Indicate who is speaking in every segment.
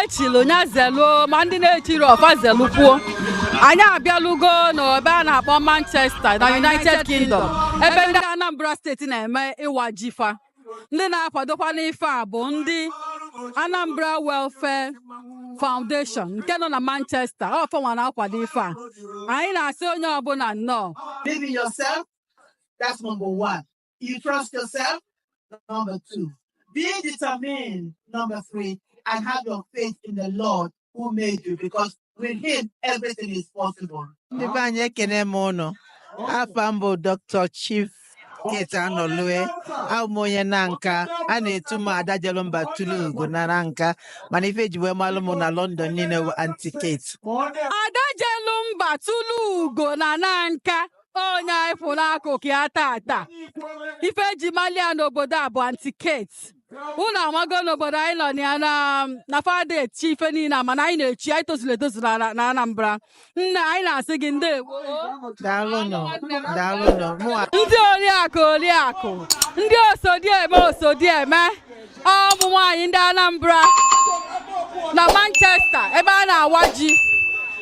Speaker 1: Echili onye zeluo, ma ndị na-echiri ọfa zelukwuo. Anyị abịalugo n'ebe a na-akpọ Manchester na United Kingdom, ebe ndị Anambra Steeti na-eme ịwa ji fa. Ndị na-akwadokwa n'ife a bụ ndị Anambra Welfare Foundation nke nọ na Manchester. Ọ fa nwa na-akwado ife a. Anyị na-asị onye ọbụla nnọọ.
Speaker 2: Believe in yourself. That's number one. You trust yourself. Number two. Be determined. Number three. And have your faith in the Lord who made you, because with him everything is possible.
Speaker 3: Ndị be anyị, ekene m ụnụ. Afa m bụ Dr. Chief Kate Anọlue. Abụ m onye Nanka. A na-etu m Ada Jelumba Tulu Ugo na Nanka, mana ife eji wee malụ m na London niile bụ Aunty Kate.
Speaker 1: Ada Jelumba Tulu Ugo na Nanka, onye anyị fụ n'akụkụ ya tata, ife eji mali ya n'obodo a bụ Aunty Kate. Unu amago n'obodo anyị nọ na ya na fada echi ife niile a, mana anyị na-echi, anyị tozuru etozu na Anambra. Nna, anyị na-asị gị ndewo.
Speaker 3: Daalụnụ, daalụnụ. Mụnwa
Speaker 1: Ndị oriakụ, oriakụ ndị osodieme, osodieme, ụmụ nwaanyị ndị Anambra na Manchester, ebe a na-awa ji,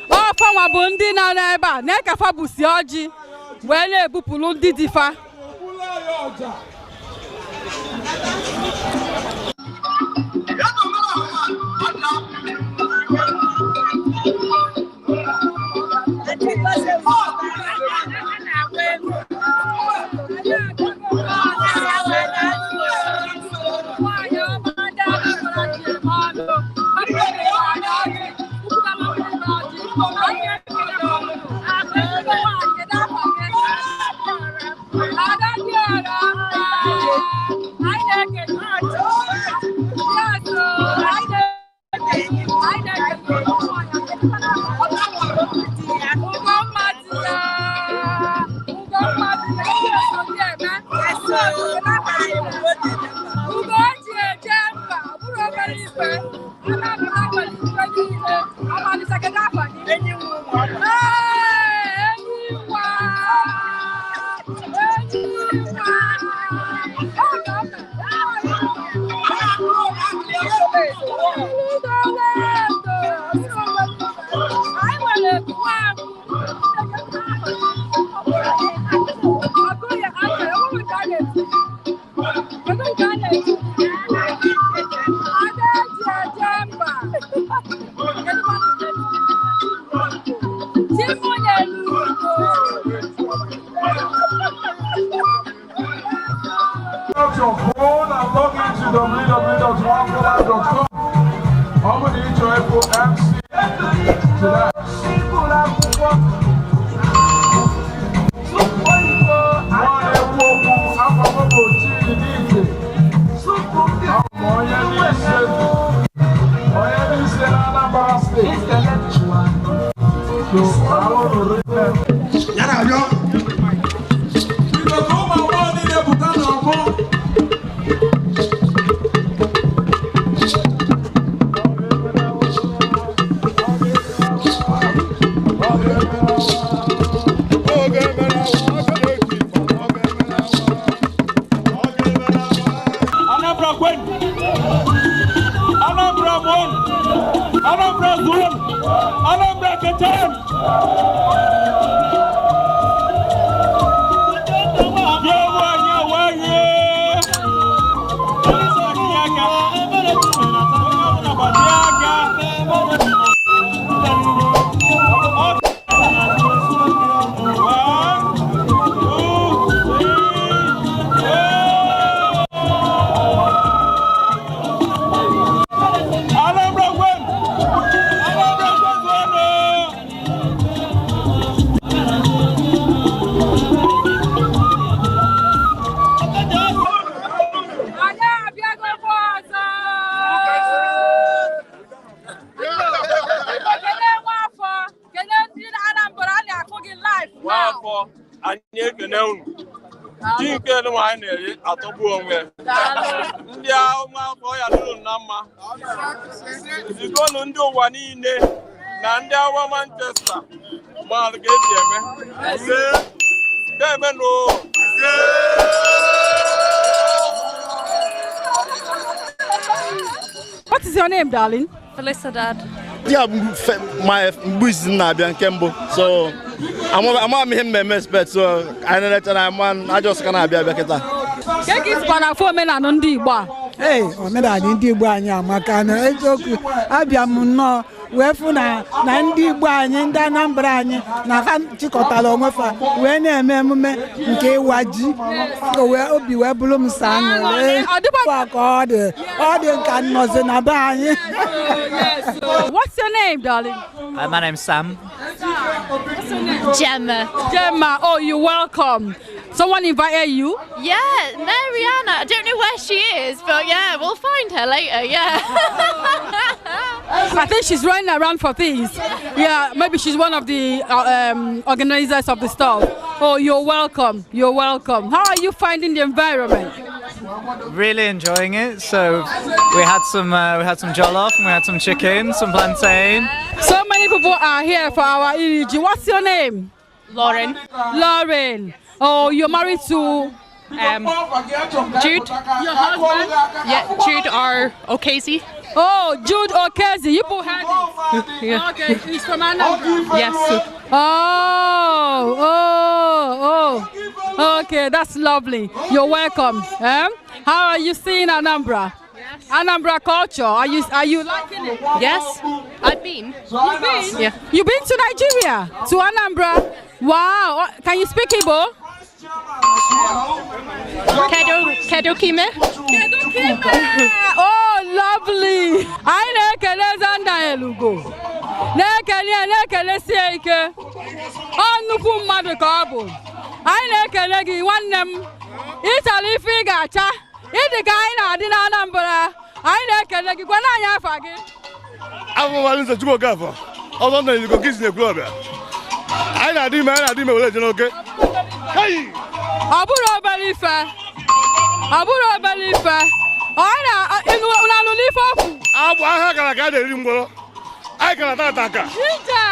Speaker 1: ọfanwa bụ ndị nọ n'ebe a na-ekafa busi ọjị wee na-ebupụrụ ndị di fa. Ugochi eje mba, ọ bụrụ obere ife. Anambra nwere ife niile. Ọmalịcha, kedu afa gị? Ee, enyi nwa. Enyi nwa. Ọ ga-eme. Anyị nwere nwa. Ọgụ ya aka, enweghị nke a na-eti. Kedu nke a na-eti? Ada eji eje mba. Kedu mmadụ nke Chimunyere Ugo.
Speaker 4: Out your phone and log into www.onecolor.com. Ọ bụ na ịchọ ịfụ MC today. Nwa na-ekwu okwu, afọ m bụ Chidi Dike. Abụ m onye n'ise na Anambra Steeti. So, daalụ rinne.
Speaker 5: Ya na-arịọ.
Speaker 4: Biko, ka ụmụ agbọghọ niile pụta n'ọgbọ.
Speaker 6: Anambra kwenu! Anambra mwonu! Anambra zuonu! Anambra kechenu! Yewu anyị awaghị! Gbajie aka! Onye ọbụla gbajie aka! One, two, three, four! Anambra kwenu! Anambra kwezuonu!
Speaker 1: Anyị abịagokwa ọzọ. Kele nwafọ, kele ndị Anambra, a na-akụ gị live now.
Speaker 6: Nwafọ, anyị ekene unu. Ji nke elu anyị na-eri atọgbu onwe.
Speaker 1: Daalụ.
Speaker 6: Ndị ụmụafọ ya dụrụ na mma. Zigonu ndị ụwa niile na ndị awa Manchester maalụ ka esi eme. Ise ga-emenụ. Ise.
Speaker 1: What is your name, darling?
Speaker 5: Felicidad.
Speaker 7: Ya bụ ma mgbe izizi m na-abịa nke mbụ, so ama m ihe mmemme expect, so anyị na-elechara ama ajọ ọsọ ka na-abịa abịa kịta.
Speaker 1: Ka ka isikwa na afọ omenala ndị Igbo a?
Speaker 8: Ee, omenala ndị Igbo anyị amaka. Na eziokwu, abịa m nnọọ wee fụ na ndị Igbo anyị, ndị Anambra anyị, na ha chịkọtara onwe fa wee na-eme emume nke ịwa ji. O wee obi wee bụrụ m sọ aṅụrị.
Speaker 1: Ọ dịkwa-
Speaker 8: Kwa ka ọ dị, ọ dị nka nnọzi na be anyị.
Speaker 1: What's your name, darling?
Speaker 9: My name's Sam.
Speaker 5: Gemma.
Speaker 1: Gemma. Oh, you're welcome. Someone invited you?
Speaker 5: Yeah, Mariana. I don't know where she is, but yeah, we'll find her later. Yeah.
Speaker 1: I think she's running around for things. Yeah, maybe she's one of the organizers of the stuff. Oh, you're welcome. You're welcome. How are you finding the environment?
Speaker 9: Really enjoying it. So we had some jollof and we had some chicken, some plantain.
Speaker 1: So many people are here for our Iri ji. What's your name?
Speaker 5: Lauren.
Speaker 1: Lauren. Oh, you're married to
Speaker 5: Jude.
Speaker 1: Your husband?
Speaker 5: Yeah, Jude R. O'Casey.
Speaker 1: Oh, Jude Okezi. You put had it.
Speaker 5: Yeah.
Speaker 1: Okay, he's from Anambra.
Speaker 5: Yes.
Speaker 1: Oh. Okay, that's lovely. You're welcome. Eh? How are you seeing Anambra? Anambra culture. Are you liking it?
Speaker 5: Yes. I've been.
Speaker 1: You've been?
Speaker 5: Yeah.
Speaker 1: You've been to Nigeria, to Anambra. Wow. Can you speak Igbo?
Speaker 5: Kedu Kedu Kime.
Speaker 1: Oh, lovely. Anyị na-ekele Zanda Elugo. Na-ekele ya, na-ekelesi ya ike. Ọ nnukwu mmadụ ka ọ bụ. Anyị na-ekele gị, nwanne m. Ịchara ife ị ga-acha. Ịdị ka anyị na-adị na Anambra. Anyị na-ekele gị. Gwana anyị afa gị.
Speaker 10: Abụmalụ Nze Chukwu Okafọ ọzọ nna Elugo nke isi na-ekwu ọbịa. Anyị na-adị ime, anyị na-adị ime were eje n'oke. Hey!
Speaker 1: Ọ bụrụ obere ife. Ọ bụrụ obere ife. Ọ na ịnụ anụ n'ife okwu.
Speaker 10: Agbụ ahịa gara ka a na-eri mgbọrọ anyị gara tata aka.
Speaker 1: Ije!